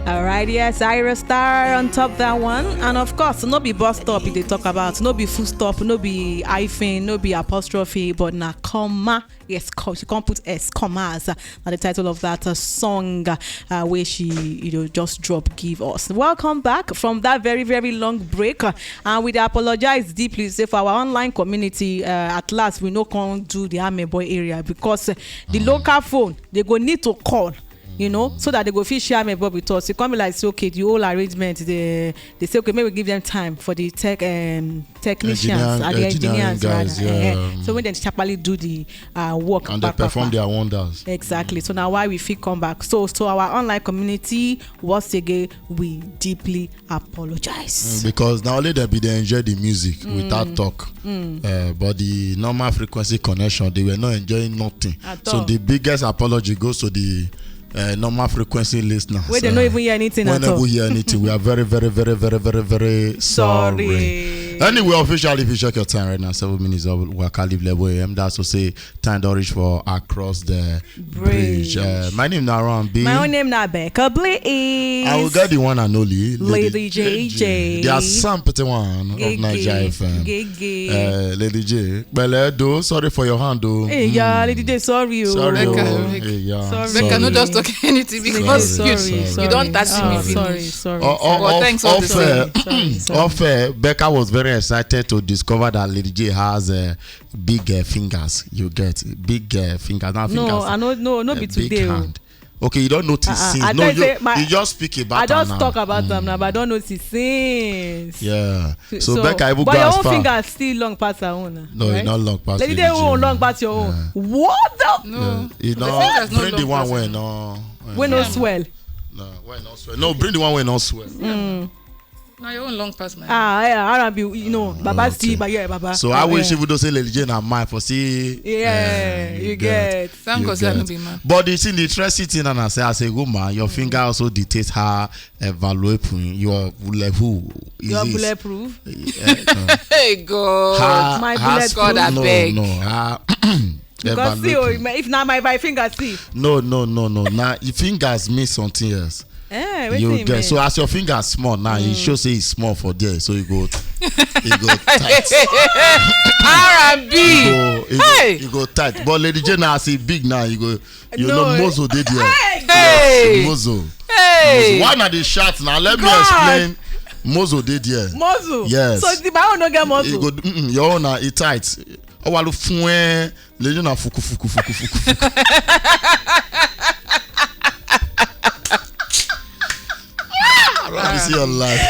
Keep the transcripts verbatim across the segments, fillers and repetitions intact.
All right, yes, Ira Star on top that one. And of course, no be bus stop they talk about, no be full stop, no be hyphen, no be apostrophe, but na comma. Yes, co- she can't put S, commas. Uh, now the title of that uh, song uh, where she you know just drop give us. Welcome back from that very very long break, uh, and we dey apologize deeply say for our online community uh, at last we no come do the Army Boy area because uh, the local phone they go need to call you know so that they go fit share me bob with us e come be like say okay the whole arrangement they they say okay make we give them time for the tech um, technicians Engineer- and the engineering engineers guys, rather. yeah, Eh, um, so when dem sharply do the uh, work and they pa, pa, perform pa. Their wonders. Exactly. So now why we feel come back. So so our online community once again we deeply apologize. Because na only dem be dey enjoy the music without talk. Uh, but the normal frequency connection, they were not enjoying nothing. At So all. The biggest apology goes to the uh, normal frequency listeners. Wey dem no even hear anything Wey at never all. Hear anything. We are very, very, very, very, very, very, very sorry. Sorry. Anyway, officially, if you check your time right now, seven minutes of Waka Live Level A M. That's to say, time don reach for across the bridge. Bridge. Uh, my name na Aaron B. My own name na Becca Blaze. I will get the one and only Lady J J. The Assam Pete one of Gege, Niger F M. Gege. Uh, Lady J, Belle Edo, sorry for your hand, though. Hey, yeah, Lady J, sorry. Oh. Sorry, Becca, oh. Becca. Hey, yeah, Sorry. Becca, no sorry. Just talk anything Sorry, because sorry, you, sorry. you don't touch Ah, me. Sorry, sorry. Oh, oh, But oh, thanks all the off air, same. Sorry, sorry. Off air, Becca was very excited to discover that Lady J has uh, big uh, fingers. You get big uh, fingers. Now No, fingers. I no no no uh, be big today. Oh. Hand. Okay, you don't notice Uh-uh. since. I No, thought you, say my- you just speak about I just her now. Talk about them now, but I don't notice since. Yeah. So, So- Becca even but go your as own far. Finger still long pass her own. No, Right? e no long pass Lady Lady J J. Own long pass your own. Yeah. What the? No. You The know, fingers no bring the long one pass wey her. No. Wey no swell. No, wey no swell. No, bring the one wey no swell. Now your own long pass my. Ah, yeah, R and B, you know, Baba okay. Steve, but yeah, Baba. So I wish Yeah. Even though say Lady J na mine for see. Yeah, uh, you get. Thank you God say I no get. Be man. But you see the interesting thing, and I say as a woman, your finger also dictates how evaluable your level is. You're It? bulletproof. Yeah, no. Hey God. How- My how- bulletproof. God, I no, beg. No, how Because see, evaluable. Oh, if na my my finger see. No, no, no, no. Now your fingers mean something else. Eh, You wetin get mean? So as your fingers small now, you show say it's small for there, so you go, you go tight. R and B. You go, you, Hey. go, you go tight. But Lady J now, as e big now, you go, you No. know, mozo dey there. Hey! Hey. Mozo. Hey. Why not the shots now? Let me God. Explain. Mozo dey there. Muscle. Yes. So the my own no get You muscle. go, mm-mm, your own na e tight. Oh, walu fun eh. Lady na fuku fuku fuku fuku fuku. Let me see your life.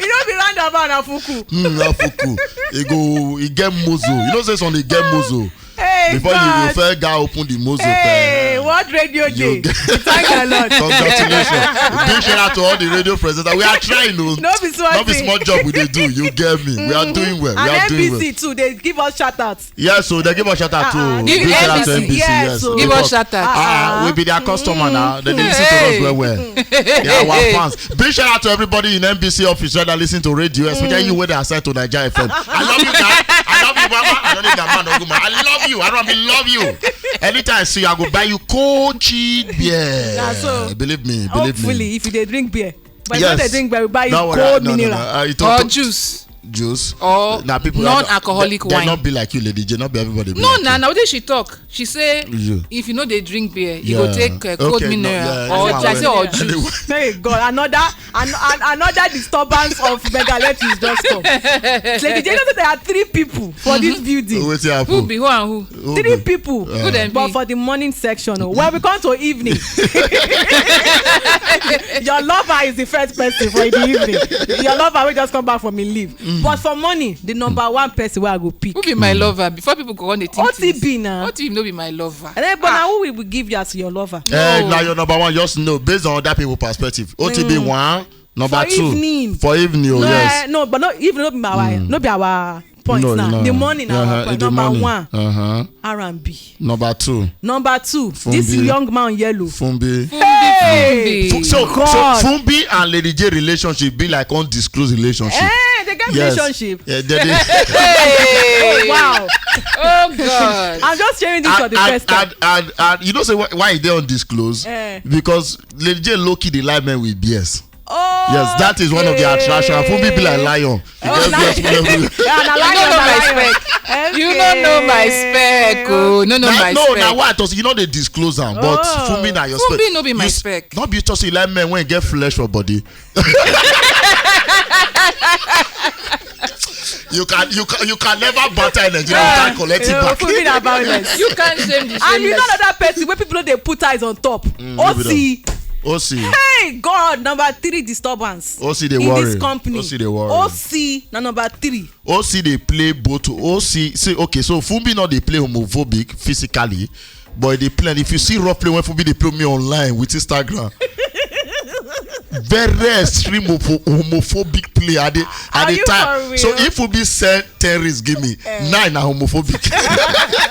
You know be roundabout na fuku. Mm, na fuku. E go, e get mozo. You know say some dey get mozo. Hey, Before God. You go first guy open the mozo. Hey, Eh. what radio You day? Thank the Lord. Congratulations. Big shout out to all the radio presenters. We are trying, no. No be small Not be thing. Small job we dey do. You get me. We are doing well. We And are doing well. N B C too, they give us shout out. Yes, so they give us shout out Uh-uh. to Give big shout out to N B C. N B C. Yes, Yes, so- Give because us shout out. Ah, Uh-uh. We be their customer now. They dey listen to us Hey. Well, well. They are our fans. Big shout out to everybody in N B C office that listen to radio, especially you where they assign to Niger F M. I love you, guys. I love you, Mama. I don't need that man, woman. I love you. I don't be love you. Anytime I see you, I go buy you cold chilled beer. Na so. Believe me, believe Hopefully, me. If you dey drink beer, but if you Yes. no dey drink beer, we buy you No, cold no, no, mineral. no. Uh, you Or talk, juice. Juice. Or Now people non-alcoholic they, they wine. Not be like you, Lady J. Not be everybody. Be No, like na you. Now what did she talk? She say You. If you know they drink beer, you Yeah. go take uh, cold Okay, no, mineral yeah, or anyone I say wey- or juice. Anyone. Hey God, another an, an, another disturbance of megalettis just come. Lady J, you know say there are three people for this building. Wetin Who happen? Be who and who? Who Three be- people. Who dem But be? For the morning section, oh, well, we come to evening. Your lover is the first person for the evening. Your lover will just come back from him leave. But for money, the number one person where I go pick. Who be my lover? Before people go on the thing. O T B na. O T B no be my lover. And then, but now who will give you as your lover? Eh, No. Now your number one, just know based on other people' perspective. O T B one, number For two evening. For evening, oh, No, yes. Eh, no, but no, even no be my wife, no be our points No, now. no. The money now, Uh-huh, our point. the Number money. one, Uh-huh. R and B. Number two, Number two, this Fumbi. Young man yellow. Fumbi. Hey, Fu- So, so God. Fumbi and Lady J relationship be like undisclosed relationship. Eh, they Get Yes. relationship. Yeah, they, they, Hey! Wow. Oh God. I'm just sharing this for and, the and, first time. and, and, and you know say why, why they on disclose? Eh. Because Lady J low key dey like men with beards. Oh, Yes, that is one of the attraction. Fumbi be like lion. He Oh, get nice. beards full everywhere. Yeah, na You lion, don't know na my lion. spec. You don't know my spec. Oh, no, no, Na- my no, spec. na why I talk say you know they disclose am, but Oh. Fumbi na your Fumbi spec. No be my You s- spec. No be just say you like men when get flesh for body. You can you can you can never batter in Nigeria without collecting You know, back. Fumbi na violence. You can't shame the And you know shameless. Another person where people know they put eyes on top. no be O C. O C. Hey God, number three disturbance. O C dey in worry. This company. O C dey worry. O C na number three. O C dey play both. O C say okay, so Fumbi no dey play homophobic physically, but e dey play. And if you see rough play when Fumbi dey play me online with Instagram, very extreme homo- homophobic play. I dey I Are dey you time. for So real? If Fumbi send ten rings give me, nine na homophobic.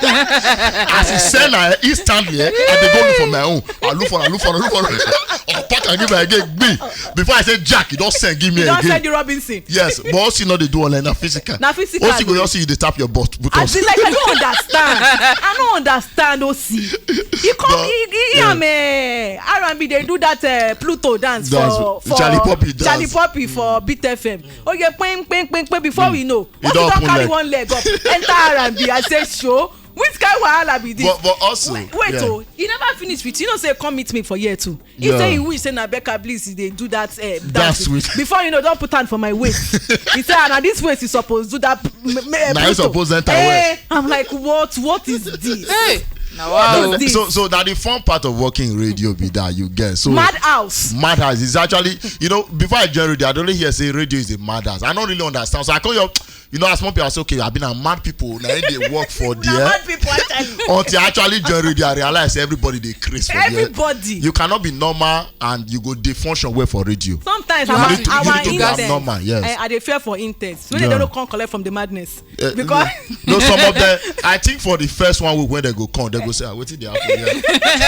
As he send na instantly, eh, I dey go look for my own. I look for, I look for, I look for. I pack and give my again. Me before I say Jack, he don send give me You don again. Send the Robinson. Yes, but O C no dey do online na physical. Na physical. O C go just see you dey tap your butt. But As in, like, I don't understand. I don't understand O C. He come, But- he, he, he yeah. am eh, R and B dey do that uh, Pluto dance Dance, for for Charlie Poppy dance. Charlie Poppy for Beat F M. Oh yeah, ping ping ping ping. Before we know, He O C don don open carry leg. One leg up, enter R and B. I say show. Which kind wahala be this? But but also Wait, wait yeah. Oh, he never finish with you. You know say he come meet me for year two. He Yeah. Say he wish say na Becca Bliss he dey do that uh, dance Dance with. With. Before you know, don't put hand for my waist. He say, and at this waist, you suppose do that. M- m- eh, Na he Pluto. Suppose enter Eh, well. I'm like, what? What is this? Hey. Now wow. This. So so that the fun part of working in radio be that you get so Madhouse. Madhouse is actually, you know, before I joined radio, I don't hear say radio is a madhouse. I don't really understand. So I call you, you know, as more people I say, okay, I've been a mad people. Now they work for Na there. Mad people actually. Until I actually joined radio, I realized everybody they craze for there. Everybody. You cannot be normal and you go dey function well for radio. Sometimes You our, need to- you our need to be interns, abnormal, yes. I, I dey fear for interns. When Yeah. They don't come collect from the madness. Eh, Because no, some of them, I think for the first one week when they go come, they go say, ah, wetin dey happen here?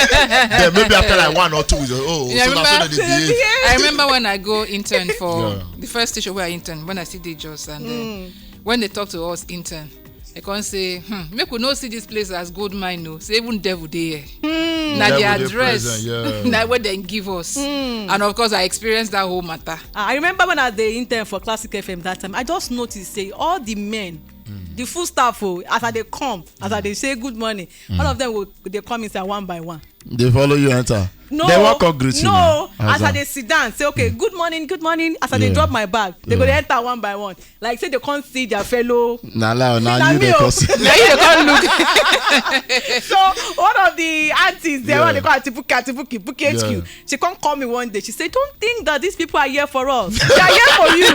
Then maybe after like one or two weeks, oh, Yeah, so that's remember- how they behave. I remember when I go intern for Yeah. the first station where I intern when I still dey just and then when they talk to us intern, they come say, hmm, make we no see this place as gold mine, no. Say even devil dey here. Na the Devil dey address, present, yeah. na where dem give us. And of course, I experienced that whole matter. Ah, I remember when I dey intern for Classic F M that time. I just noticed say all the men, the full staff, oh, as I dey come, as I dey say good morning, all of them go dey come inside one by one. They follow you enter. No, They walk up greet you. No, Now. as I As dey sit down, say okay, good morning, good morning. As I dey Yeah. Drop my bag, they go Yeah. dey enter one by one, like say they come see their fellow. Na lie, na Na you me dey o. cause. Na you dey come look. So one of the aunties there, Yeah. What they call Auntie Buki, Auntie Buki, Buki H Q. Yeah. She come call me one day. She said, "Don't think that these people are here for us. They are here for you."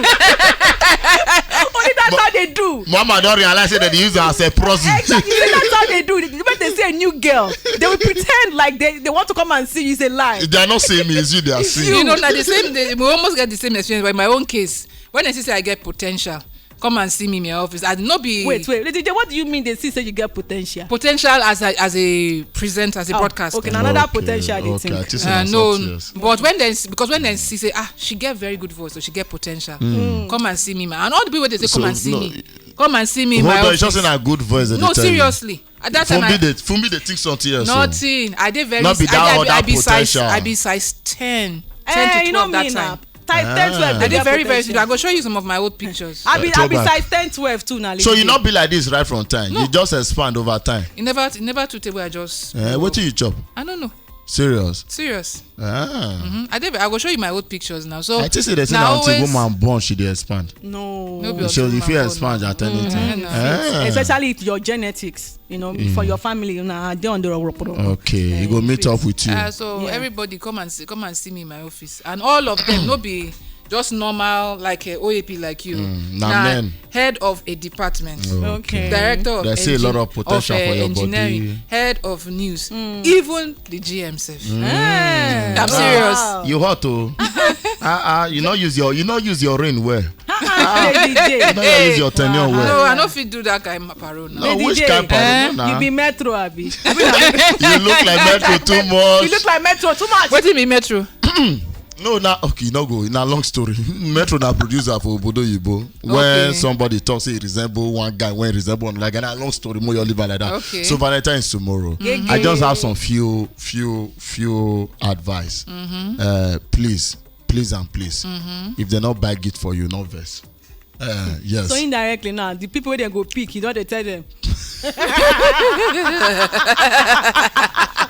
Only that's how they do. Mama don realize say they dey use am as a proxy. Exactly. That's how they do. When they see a new girl, they will pretend like they, they want to come and see you. It's a lie. They are not seeing me, it's you they are seeing. You know, na the same. They, we almost get the same experience. But in my own case, when I see say I get potential, come and see me in my office. I no be Wait, wait, Lady J, what do you mean they see say you get potential? Potential as a as a presenter, as a Oh, broadcaster. Okay, na another Okay, potential they okay, think. I think Uh, so, no, not yes. But when they see, because when they see say, ah, she get very good voice, so she get potential. Come and see me, man. And all the people they say, come So, and see no, me, come and see me. In Hold my on, office. it's just saying a good voice. That No, they tell you. Seriously. At that time, Fumbi I, they Fumbi they think something else. So. Nothing. I did very. Not be I, that I, other I be size. Potential. I be size ten. Eh, ten to you know twelve that me time. Now. Type ten, Ah. twelve. I They did get very very. Potential. I go show you some of my old pictures. I be, I be Throwback. Size ten, twelve too now. So Lady you J. Not be like this right from time. No. You just expand over time. It never, it never too tey wey I just. Eh, what do you chop? I don't know. Serious. Serious. Ah. Hmm. I dey. I go show you my old pictures now. So I think say they say na that until always- woman born, she dey expand. No. No be So until if you woman expand born. at anything. Mm, no. Ah. Especially if your genetics, you know, for your family, you know, they on the rope. Okay, you go meet up with you. Uh, so Yeah. Everybody come and see, come and see me in my office, and all of them no be just normal like uh, O A P like you. Mm, na men. Head of a department, Oh, Okay. director of, They see a lot of potential uh, for your engineering, body. Head of news, even the G M self. Eh. I'm serious. Wow. You hot oh. Ah ah, you not use your you not use your ring well. Ah, Lady J. You not use your tenure No, well. I no fit do that kind of parole now. No, Lady which J. kind of parole Eh? now? You be Metro, Abi. You look like Metro too much. You look like Metro too much. Wetin be Metro? No, na, okay, no go. Na long story. Metro na producer for Obodo Yibo. When Okay. somebody talks, say he resemble one guy, when he resemble another guy, na long story. More you leave am like that. Okay. So Valentine is tomorrow. Gege. I just have some few, few, few advice. Uh, please, please and please. If they not buy gift for you, no vex. Uh, yes. So indirectly now, the people wey dem go pick, you don dey tell them.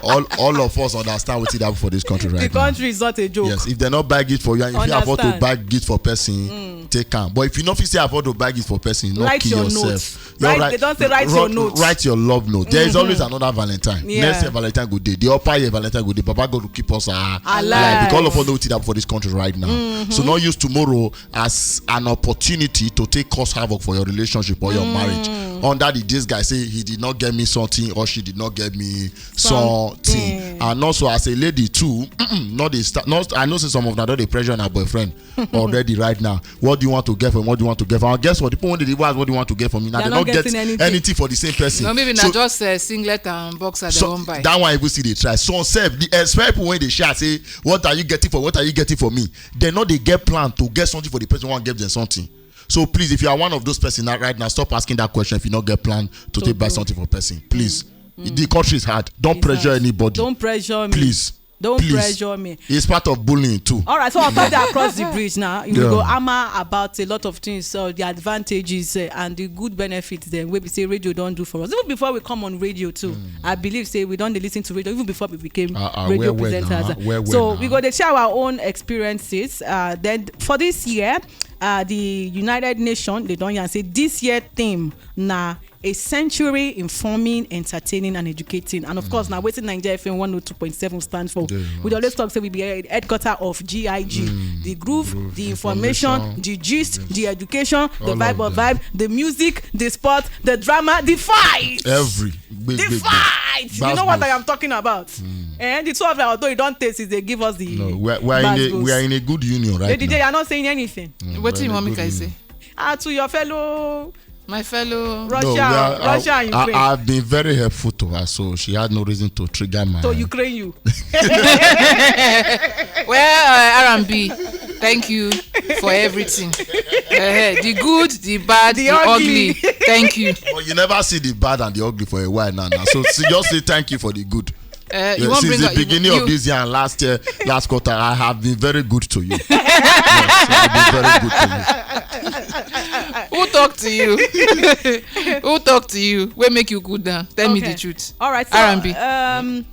all all of us understand wetin dey happen for this country right The now. country is not a joke. Yes, if they not buy gift for you and if you afford to Understand. buy gift for person, take am. But if you no fit say afford to buy gift for person, no Write kill your yourself. note. Your Write- write- they don't say write your write- note. Write your love note. There is always another Valentine. Yeah. Next year Valentine go dey. The upper year Valentine go dey. Baba God will keep us uh, Alive. alive. Because all of us know wetin dey happen for this country right now. So not use tomorrow as an opportunity to take cause havoc for your relationship or your marriage. Under the this guy say he did not get me something or she did not get me something. Something. And also as a lady too, not the start. Not I know say some of them don dey pressure on her boyfriend already right now. What do you want to get from? What do you want to get from? And guess what? The people when they ask what do you want to get from me now, They're they not don't get getting anything. anything for the same person. No, maybe So- not just uh, singlet and boxer they So won't buy. that one even see they try. So sef, the expect people when they share say, "What are you getting for? What are you getting for me?" They know they get plan to get something for the person who want give them something. So please, if you are one of those person now, right now, stop asking that question. If you not get plan to take buy something for person, please. The country is hard. Don't It's pressure hard. anybody. Don't pressure me. Please. Don't Please. pressure me. It's part of bullying too. All right, so on top that cross the bridge now, we Yeah. go hammer about a lot of things, so the advantages uh, and the good benefits then we say radio don't do for us. Even before we come on radio too, I believe say we don't listen to radio even before we became Uh, uh, radio where, where presenters. now? Where, where So now? we go to share our own experiences. Uh, then for this year, uh, the United Nations they don't say this year theme na a century informing, entertaining, and educating. And of course, now waiting Nigeria F M one oh two point seven stand for. Yeah, We right. always talk say we be a headquarter of G I G, the groove, the information, the gist, the education, the All vibe of of them. vibe, the music, the sport, the drama, the fight. Every big, the big, big. fight. You know what I am talking about? And the two of them, although you don't taste it, they give us the. No, we are, we are in bad a we booze. are in a good union right Lady now. J, you are not saying anything. Mm, What do we you are in want a me good to say? union. Ah, to your fellow My fellow. Russia, No, we are, Russia, I, and I, Ukraine. I've been very helpful to her, so she had no reason to trigger my. To Ukraine, you. Well, uh, R and B, thank you for everything. Uh, the good, the bad, The the, ugly. ugly. Thank you. But you never see the bad and the ugly for a while now. now. So, so just say thank you for the good. Uh, Yeah, you won't since bring the up- beginning you, of this year and last year, last quarter, I have been very good to you. Yes, I've been very good to you. Who talk to you? Who talk to you? Wey make you good down? Tell me Okay. the truth. All right. So, R and B. Um,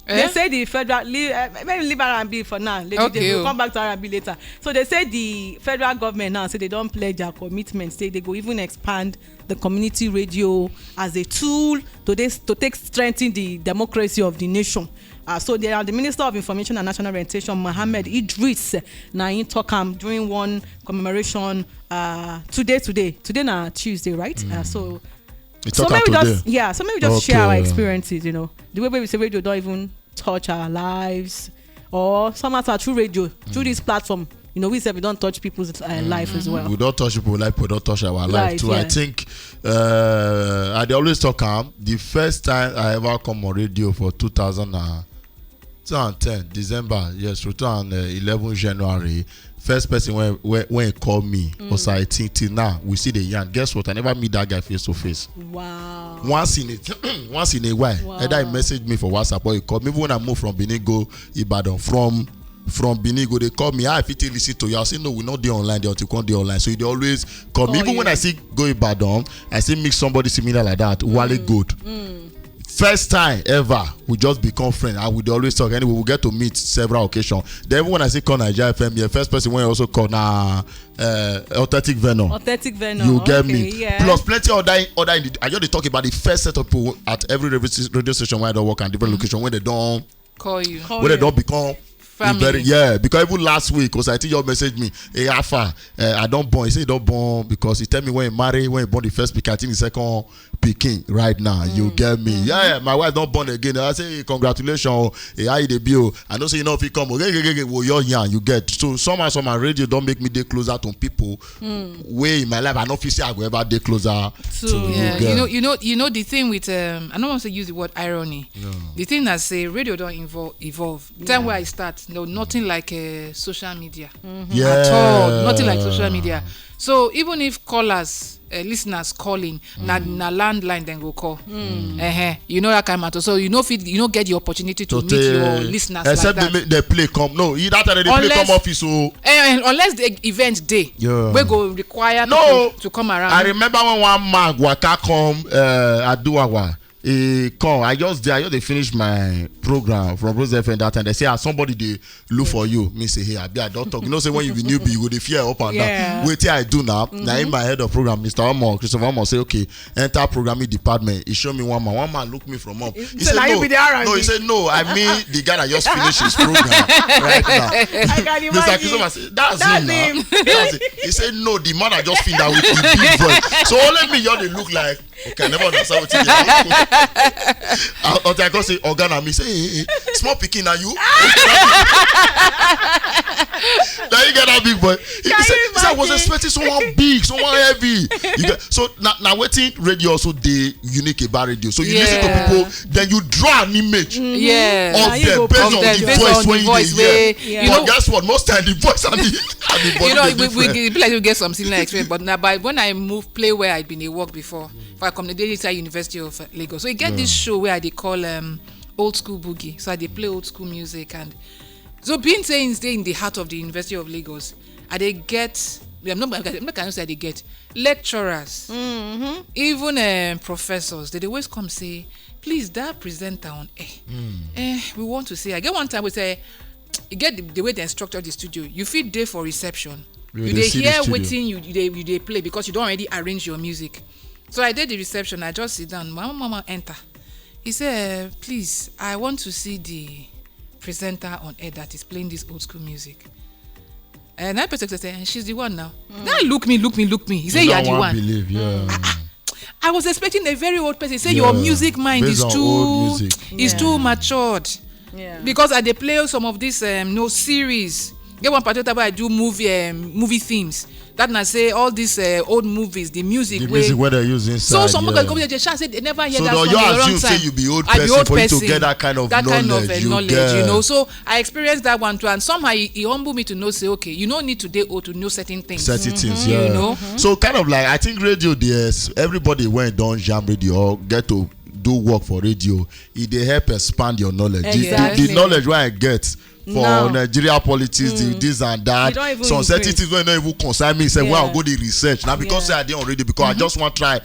they Eh? say the federal. Leave, uh, maybe leave R and B for now. Lady Okay, J, we'll oh. come back to R and B later. So they say the federal government now say they don't pledge their commitment. Say they go even expand the community radio as a tool to this to take strengthen the democracy of the nation. Uh, so they are the Minister of Information and National Orientation, Mohammed Idris, na him talk am during one commemoration uh, today, today, today na Tuesday, right? Uh, so, You so talk maybe about just today? yeah, so maybe just share our Okay. experiences. You know, the way we say radio don't even touch our lives, or somehow through radio, through this platform, you know, we said we don't touch people's uh, life as well. We don't touch people like we don't touch our life Life, too. I yeah. think uh, I dey always talk am. The first time I ever come on radio for two thousand and, two thousand ten December, yes, two thousand eleven January. First person when when, when he call me was I think till now we see the yarn. Guess what? I never meet that guy face to face. Wow. Once in a once in a while, Wow. either he message me for WhatsApp or he call me. Even when I move from Benin go Ibadan, from from Benin go, they call me. "Ah, I fit take listen to you." I say, "No, we not dey online. They want to come dey online." So they always call me. Call Even when you. I see go Ibadan, I see meet somebody similar like that. Wale Good. First time ever, we just become friends and we dey always talk. Anyway, we get to meet several occasions. Then even when I say call Nigeria F M, the first person when I also call na uh, Authentic Venom. Authentic Venom. You get Okay, me? yeah. Plus plenty other other. In the, I just dey talk about the first set of people at every radio sta- radio station where I don't work and different location where they don't Call you. Call where they you. don't become Family. very yeah. Because even last week, because I think you messaged me, "Hey, how far? Uh, I don't born." He said he don't born because he tell me when he marry, when he born the first pikin, I think the second pikin right now. You get me? Yeah, yeah, my wife don't born again. I say, "Hey, congratulations. Oh. Hey, how you dey be? Oh? I know say you know if you come. Oh, hey, hey, hey, hey, well, you're young, you get." So somehow, somehow, radio don't make me dey closer to people. Way in my life, I don't feel say I go ever dey closer to you. Yeah, you get. you know, you know, you know the thing with um, I don't want to use the word irony. The thing that say radio don't involve evolve. Time where I start, No, nothing like uh, social media Yeah. at all. Nothing like social media. So even if callers, uh, listeners calling, na na landline dem go call. Uh-huh. You know that kind of matter. So you know fit you no get the opportunity to, To meet your take- listeners except like they, that. make- they play come no e that time they play Unless- come office o. Eh, unless the event day Yeah. wey go require No. people to come around. I remember when one man waka come uh, Aduwawa. He come. I just dey I just dey finish my program from Rose F M that time. They say as somebody dey look for you. Me say hey abi I don talk. You know say when you be newbie you go dey fear up and Yeah. down. Wetin I do now? Na him my head of program Mister Omo Christopher Omo say okay enter programming department. He show me one man. One man look me from up. He so say na you no. be the R and B? No, he say no. I mean the guy that just finished his program right now. I can Mister imagine. Christopher say that's, That's him now. Him. That's it. He said no. The man I just find out with the big voice. So only me you dey look like. Okay, I never understand what you. Until I go say Oga na me say hey, hey, hey, small pikin na you. Now you get that big boy. He, Can said, you he said I was imagine? Expecting someone big, someone heavy. You get, so now, now waiting radio also dey unique about radio. So you listen to Yeah. people, then you draw an image Yeah. of Now you them go based put on them the Based voice on when the you voice dey wey hear. Yeah. you But know guess what? Most times the voice and the, and the body you know dey we, we, different. e be like we get some similar experience, but now by when I move play where I been dey work before, if I come dey inside University of uh, Lagos, so you get this show where I dey call um, old school boogie. So I dey play old school music, and so being say e dey in the heart of the University of Lagos, I dey get. I'm not make I no say I dey get lecturers, even um, professors. They dey always come say, please that presenter on air. Eh, we want to say. I get one time we say. E get the, the way they structure the studio. You fit dey for reception. You You dey dey see the hear studio. wetin you you dey you dey play because you don already arrange your music. So I dey the reception. I just sit down. My mama enter. He say, eh, please, I want to see the presenter on air that is playing this old school music. And that person say, eh, she's the one now. Now look me, look me, look me. He say, you are the Don't one. Believe, yeah. I was expecting a very old person. Say your Yeah. music mind Based is on too old music. is Yeah. too matured. Yeah. Because I dey play some of these um, no series. Get one particular time I do movie um, movie themes. That na say all these uh, old movies, the music. The wey- music where they use so inside. some Yeah. people come here dey shout say they never hear So that no, song you in a long assume say time. you be old I be person old for you to person. Get that kind of That knowledge. kind of uh, you knowledge, get. You know. So I experienced that one too, and somehow it, it humbled me to know say, okay, you no need to dey old to know certain things. Certain things, You yeah. know. So kind of like I think radio, yes, everybody when don jam radio or get to do work for radio, it dey help expand your knowledge. The- The, Exactly. the, knowledge wey I get for Now. Nigeria politics, the this and that, You don't even some certain bring. Things wey no even concern me, say where I Yeah. go dey research now because Yeah. say I dey on radio because I just wan try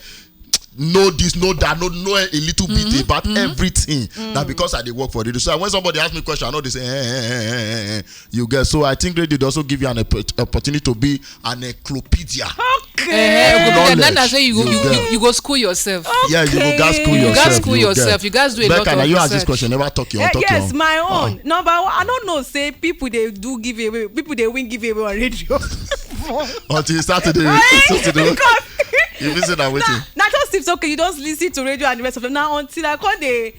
know this, know that, know know a little bit about everything. Now because I dey work for radio, so when somebody ask me question, I know they say, eh, eh, eh, eh, eh, eh. You get. So I think radio dey also give you an opp- opportunity to be an encyclopedia. Okay. Eh, Knowledge. then I say you go You you, get. you, you go school yourself. Yeah, you go gas school Okay. You yourself. gas school you yourself. Get. You guys do a lot Becca, of now you ask this research. Question. Never talk your Eh, talk yes, your. My own. Ah. No, but I don't know. Say people they do giveaway. People they win giveaway on radio. Until you start to do. Start to do. Because You visit that nah, waiting. nah, just it's okay. You don't listen to radio and the rest of them. Now until I call they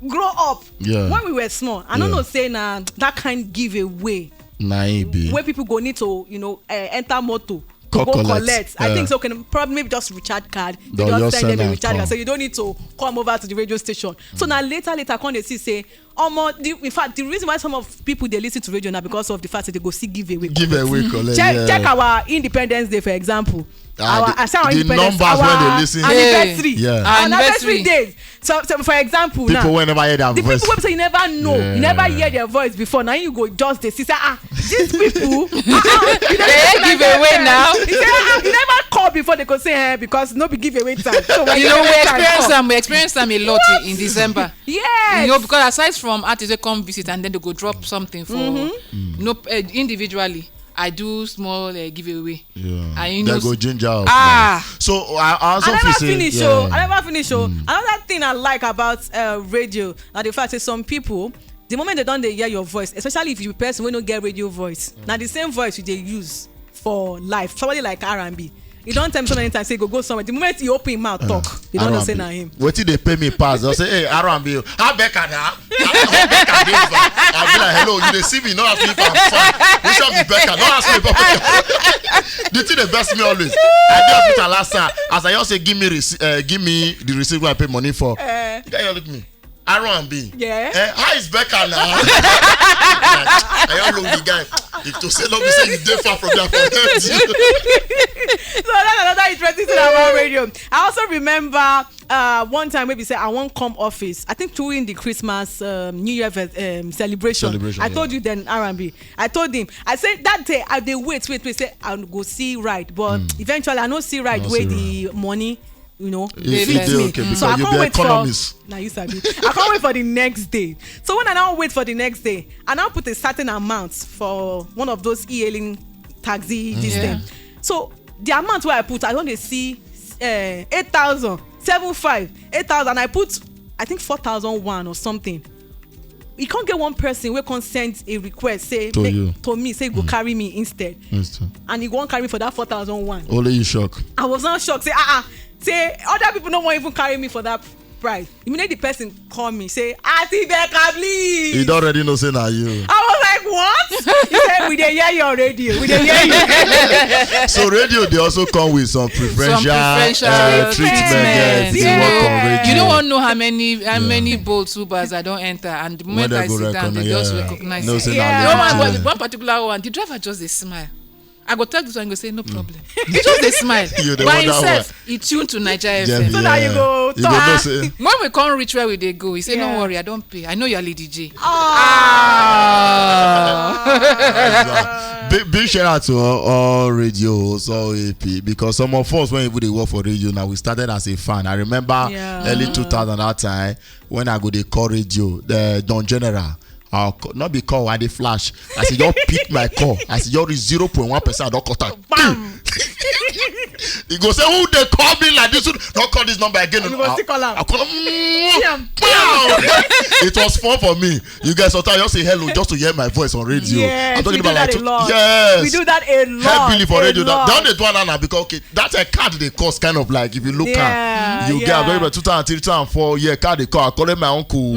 grow up. Yeah. When we were small, I don't Yeah. know say now that kind giveaway Na e be. Where people go need to you know uh, enter motor. Go Go collect. Collect. I Yeah. think so. Can probably maybe just recharge card. They They'll just just send send them a and recharge come. Card. So you don't need to come over to the radio station. So now later later come they see say. Um, the, in fact, the reason why some of people they listen to radio now because of the fact that they go see giveaway. Give away collect. Check, Yeah. Check our Independence Day, for example. Ah, Our, the- I say our the Independence, numbers when our they listen. Anniversary. Yeah. Our Our anniversary anniversary. Days. So, so, for example, People now, will never hear their the voice. People who say you never know, Yeah. You never hear their voice before. Now you go just they see say ah these people. Ah, ah, you never They give away now. You say ah you never call before they go say eh because no be giveaway time. So when You know, we giveaway time experience come, them. We experience them a lot in, in December. Yes. You know, because aside from artists, they come visit and then they go drop something for no uh, individually. I do small uh, giveaway. Yeah. And you They know, go ginger up. Ah. Man. So I, I also I feel never say- finish. Yeah. Oh, I never finish. Oh, another thing I like about uh, radio now the fact is some people the moment they don't they hear your voice, especially if you be person wey no get radio voice, now the same voice you dey use for life. Somebody like R and B, you don't tell me so many times say go go somewhere. The moment you open him mouth talk, you don't know say na him. Wetin dey pay me pass? They say, hey, R and B, how Becca na? How Becca dey fine? I be like, hello, you dey see me? No ask me if I'm fine. Which one be Becca? No ask me about Becca. The thing dey vex me always. I dey hospital last time. As I just say, give me receipt, uh, give me the receipt where I pay money for. Eh. The guy just look me. R and B. Yeah. Eh, how is Becca now? I don't know the guy. If to say no, be say you dey far from there for help you. So that's another interesting thing about radio. I also remember uh, one time maybe say I won't come office. I think during the Christmas um, New Year um, celebration. Celebration, I told yeah. You then R and B. I told him. I said that day I dey wait, wait, wait. Say I go see right, but eventually I no see right No where see the money you know If fit it dey me. okay, So because I you can't be wait economist. for. Now you sabi. I can't wait for the next day. So when I now wait for the next day, I now put a certain amount for one of those e-hailing taxi this Yeah. thing. So the amount where I put, I don't dey see uh, eight thousand, seven five, eight thousand. I put, I think four thousand one or something. You can't get one person where can send a request say To make- you. to me say go carry me instead, Yes, sir. and he won't carry me for that four thousand one. Only you shock. I was not shocked. Say ah ah. Say other people don't want even carry me for that price. Immediately the person call me say, "Auntie Becca, please." You don't already know say na you. I was like, "What?" He said, "We dey hear you already. We dey hear you." So radio dey also come with some preferential, preferential uh, treatment. treatment. Yes, if you Yeah. work on radio. You don't want to know how many how many boats, Ubers I don't enter, and the moment When I they go sit down, they recognize, just yeah. recognize. No, it. say Yeah. na You know, legit, one, yeah. One particular one, the driver just a smile. I go tell this one, go say no problem. He just a smile. You dey By wonder himself, why. He tuned to Nigeria Yeah, F M. So that you yeah. go You go talk. Know say, When we come reach where we dey go, he say, "No Yeah. worry, I don't pay. I know you're Lady J." Ah. Big, big shout out to all, all radio hosts, all A P, because some of us when we dey work for radio now, we started as a fan. I remember Yeah. early two thousand that time when I go dey call radio, the Don General. I'll call, not be call, I dey flash. I say just pick my call. I say just reach zero point one percent. I don't cut am. Bam. He go say, "Who dey call me like this? Don't call this number again." You go I'll- still call am. I'll call am. See am. Wow. It was fun for me. You guys sometimes just say hello just to hear my voice on radio. Yes, I'm talking we do about that like a lot. Yes. We do that a lot. Heavily for A radio. That, lot. that they do that now because okay, that's a card they cost kind of like if you look Yeah, at you get yeah. I'm talking about two thousand three, two thousand four, yeah, card they call. I call my uncle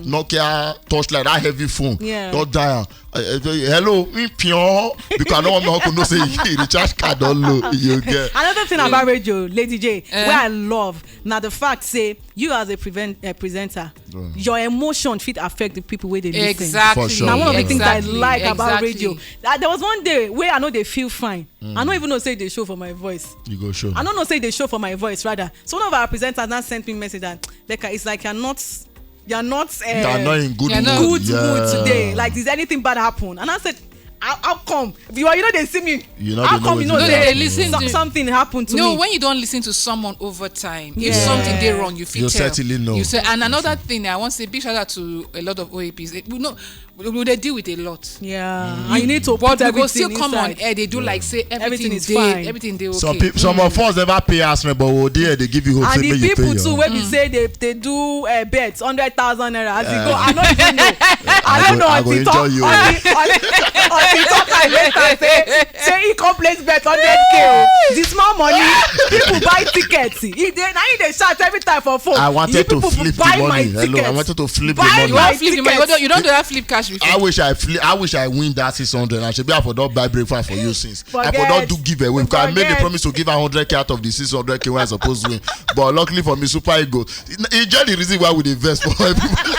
Nokia touchlight, that heavy phone. Yeah. Don't die. Uh, uh, hello, me pion, because I don't want my uncle no say he recharge card don't low. You get. Another thing about radio, Lady J, Eh? where I love now the fact say you as a prevent, uh, presenter, your emotion fit affect the people where they listen. Exactly. For sure. Now one of the things I Exactly. like about Exactly. radio, that there was one day where I know they feel fine. I don't even know say they show for my voice. You go show. I don't know say they show for my voice rather. So one of our presenters now sent me message that Becca, it's like you're not, you're not, uh, You're not in good You're mood. not- good Yeah. mood today. Like, is anything bad happen? And I said, how, how come? You are, you know they see me. You know How they come know you what know they they happen. Listen so- to- something happened to No, me? When you don't listen to someone over time, Yeah. if something dey wrong, you feel You tell. Certainly know. You say, and another thing, I want to say big shout out to a lot of O A Ps. Eh, we know we, we dey deal with a lot. Yeah, and you need to But put we go everything still come on inside. air. They do like say everything, Everything is dey, fine. Everything dey okay. Some people, some of us never pay us rent, but we there they give you hope. And Say the make you pay people your too, own. Where we say they they do uh, bets hundred thousand naira as you go. I don't even know. I I don't go- know I go until talk enjoy you. until until talk I later say say he come place bet hundred k. The small money people buy tickets. He dey now he dey shout every time for phone. I You wanted to people flip buy the my money. Hello, I tickets. Wanted to flip Buy the money. You my want flip the money? You tickets. don't, you don't do that flip cash before. I wish I flee. I wish I win that six hundred. And shebi I for don buy breakfast for you since. I for don Forget. Do giveaway because I made the Forget. Promise to give her hundred k out of the six hundred k when I supposed to win. But luckily for me, Super Eagles. It's just the reason why we dey vex for everybody.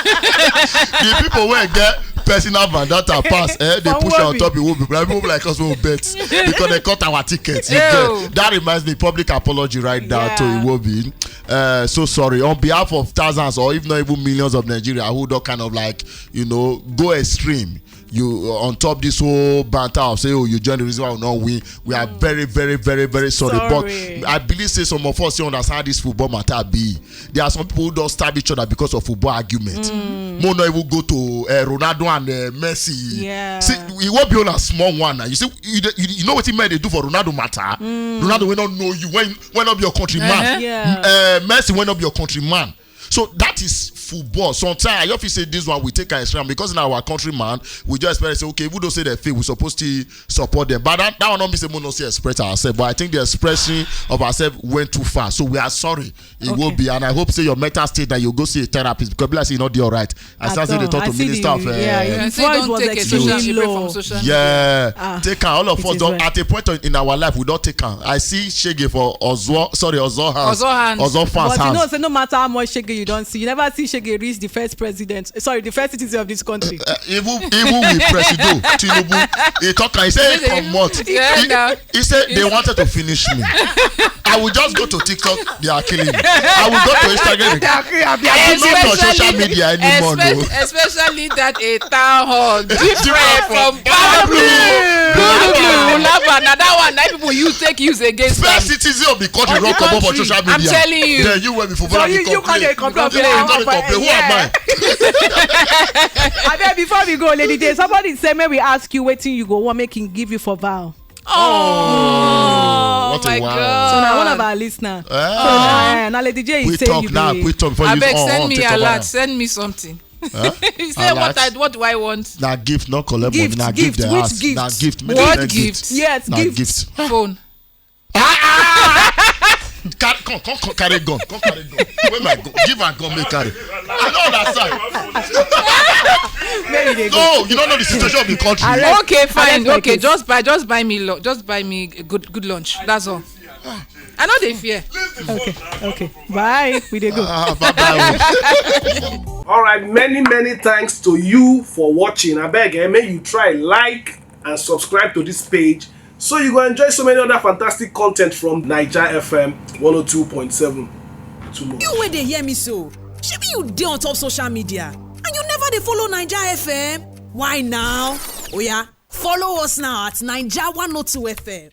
The people wey get personal vendetta pass, eh, they For push on Iwobi. Top Iwobi. Like people like us won't bet because they cut our tickets. You Ew. Get? That reminds me, public apology right down to Yeah. Iwobi. Uh, so sorry on behalf of thousands or if not even millions of Nigeria who don't kind of like you know go extreme. You uh, on top this whole banter of say oh you join the reason why we not win. We are very very very very sorry. Sorry. But I believe say some of us you understand this football matter be. There are some people who don't stab each other because of football argument. Mo no even go to uh, Ronaldo and uh, Messi. Yeah. See, it won't be on a small one now. You see, you, dey- you, you know what he made they do for Ronaldo matter. Ronaldo will not know you when when not be your countryman. Uh-huh. Yeah. Uh, Messi will not be your countryman. So that is football. Sometimes I often say this one we take an extreme because in our countryman we just expect to say okay, we don't say they feel we supposed to support them. But that, that one not be say we not say express ourselves. But I think the expression of ourselves went too far. So we are sorry. It will Okay. Be, and I hope say your mental state that you go see a therapist because be like say you not do all right. I At start say they all. talk I to see minister the- of uh, yeah, You his say voice don't was take a social extremely shipment low. From social media. Yeah, Ah, take am. All of it us is don well. At a point in our life we don take am. I see shege for Ozo, sorry, Ozo hands, Ozo hands. Ozo fans But you know, hands. Say no matter how much shege you Johnson, you never see Shege reach the first president, eh, sorry, the first citizen of this country. Uh, even even with Presido Tinubu, he talk and he say he comot. Yeah, he, now. He said they wanted to finish me. I will just go to TikTok, they are killing me. I will go to Instagram. I will not on social media anymore. No. Especially that a town hall, different from Power Blue. Blue, blue, blue, lava. Now that one, that people use take use against First citizen of the country, rock up for social media. I'm telling you. Then you were before. So you, you can't complain. Complain. Who am I? I bet before we go, Lady J, somebody say may we ask you waiting you go what making give you for vow. Oh, what my God. So now one of our listeners. Ah. So now, now Lady J is saying talk you now. Quick talk before you. I beg, send me a lot. Send me something. Huh? He said, what, I, what do I want? Now gift, not collect money. Now gift, gift, which gift? Now gift. What gift? Yes, gift. Gift. Phone. Ah, ah, ah. Come, come, come, carry gun. Come carry gun. Where my gun? Give her gun, make carry. I don't understand. No, you don't know the situation of the country. Okay, fine. Okay, just buy, just buy me, just buy me good, good lunch. That's all. I know they fear. Okay, okay. Bye. We dey go. Uh, bye bye. All right. Many many thanks to you for watching. I beg, eh, may you try like and subscribe to this page so you go enjoy so many other fantastic content from Naija F M one oh two point seven. Tomorrow. You wey dey hear me so, shebi you dey on top social media and you never dey follow Naija F M? Why now? Oya, follow us now at Naija one oh two F M.